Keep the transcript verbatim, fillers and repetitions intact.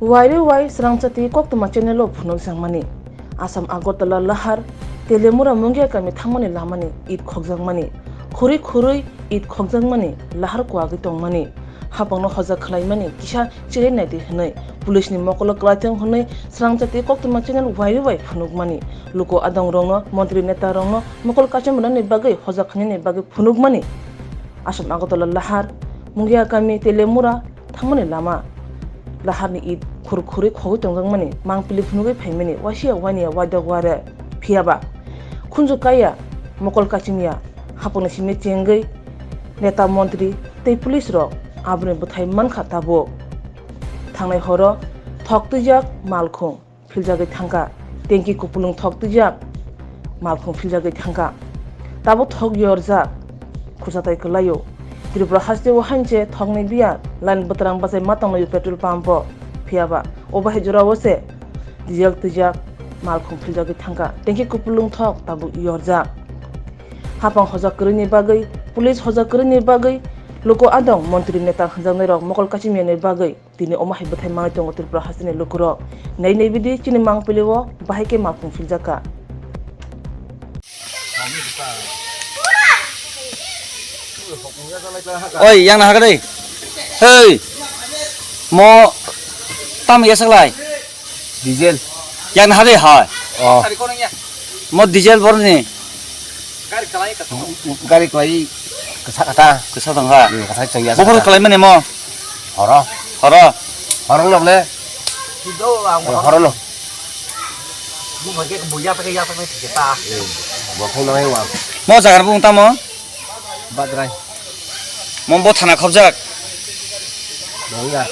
Wairwi wai srangchati koktwma channel o phunukjakmani. Assam Agartala Lahar Telemura Mungia kami thangmani lamani it khokjakmani. Khurui khurui it khokjakmani lahar kuagwi tongmani. Hapangno hoja khwlaimani kisa chiri naidi hwnwi police ni mokolo kwlaithwng hwnwi srangchati koktwma channel wairwi wai phunukmani. Luku adongrokno, montri netarokno mokol kachimrwnani bagwi hoja khainani bagwi phunukmani. Assam Agartala Lahar Mungia kami Telemura thangmani lama. Laharni it khur khurui khogwi tongjakmani, mangpili phunugwi phaimani, wasia wania waidok ware phiyaba. Khunju kaya, mokol kachimya, hapangni simi chengwi neta montri tei police rok aboni bwthai mankha tabuk. Thangnai horo thok twijak malkhung philjagwi thangkha. Tengki kupulung thok twijak, malkhung philjagwi thangkha. Tabuk thok yorjak, khusatai kwlaio. Tripura hasteo hainse thokni biya line bwtrang bachai ma tonglaio petrol pump o. Phiyaba o bahai jorao se diesel twijak, malkhung philjagwi thangkha. Tengki kupulung thok tabuk yorjak. Hapang hoja kwrwini bagwi, police hoja kwrwini bagwi, luku adong montri neta hwnjaknairok mokol kachimyani bagwi. Tini omo hai bwthai manwi tongo Tripura hasteni lukurok. Nai nai bidi chini mangpili o bahai khe malkhung philjak kha. Oi, yang naha kadai. Hei. Mo tam ya saklai. Diesel. Yang naha dei hai. Oh. Mo diesel borni. Gari kwlai kasa kata. Kasa tong ha. Hmm, kasa chang ya. Bofor kwlai mane mo. Horo. Horo. Horo no le. Horo no. Mo jagar bung tamo. Badrai. Mo bo thana khobjak. Bongya.